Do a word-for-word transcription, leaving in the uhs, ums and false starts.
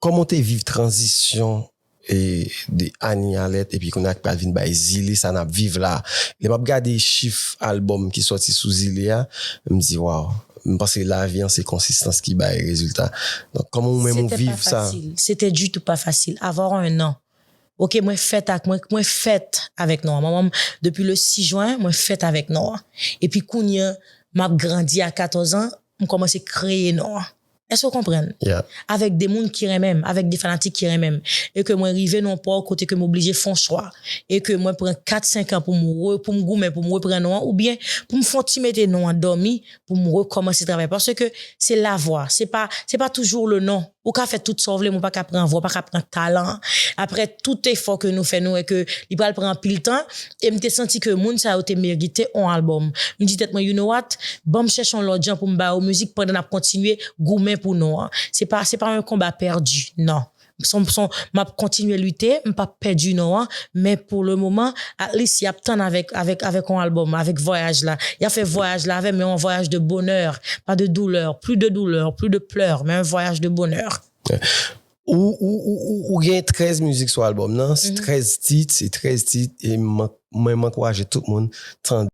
kòman w te viv tranzisyon e de Annie Alerte epi kounye a k pral vin bay Zile sa n ap viv la? Lè m ap gade chif albòm ki sòti sou Zile a, m di waw. M panse lavi an se konsistans ki bay rezilta. Donk kòman ou menm ou viv sa? C'était pas facile. C'était du tout pas facile. Avoir un an. Ok, mwen fèt ak mwen, mwen fèt avèk non an. Manman m, depi le sis jen, mwen fèt avèk non an. Epi kounye a, m ap grandi a katòz an, m kòmanse kreye non an. Èske w konprann? Yeah. Avèk de moun ki renmen m, avèk de fanatik ki renmen m. E ke mwen rive nan yon pò kote ke m oblije fè yon chwa. E ke mwen pran kat, senk an pou m re, pou m goumen, pou m reprann non an, oubyen pou m fè yon ti mete non an dòmi, pou m rekòmanse travay. Paske se lavwa, se pa, se pa toujou le non. Ou ka fè tout sa w vle, men w pa ka pran vwa, w pa ka pran talan. Apre tout efò ke nou fè, nou wè ke li pral pran anpil tan, e m te santi ke moun sa yo te merite yon albòm. M di tèt mwen, you know what? Ban m chèche yon lòt jan pou m ba yo mizik pandan n ap kontinye goumen pou non an. Se pa, se pa yon konba pèdi, non. Son, son, m ap kontinye lite, m p ap pèdi non an, men pou le moman, at least, y ap tann avèk, avèk, avèk yon albòm, avèk vwayaj la. Y ap fè vwayaj la avè m, men yon vwayaj de bonè, pa de doulè, plus de douleur, plus de pleurs, mais un voyage de bonheur. Ou, ou, ou, ou, ou gen trèz mizik sou albòm nan, trèz tit, se trèz tit, e m, mwen, m ankouraje tout moun tande.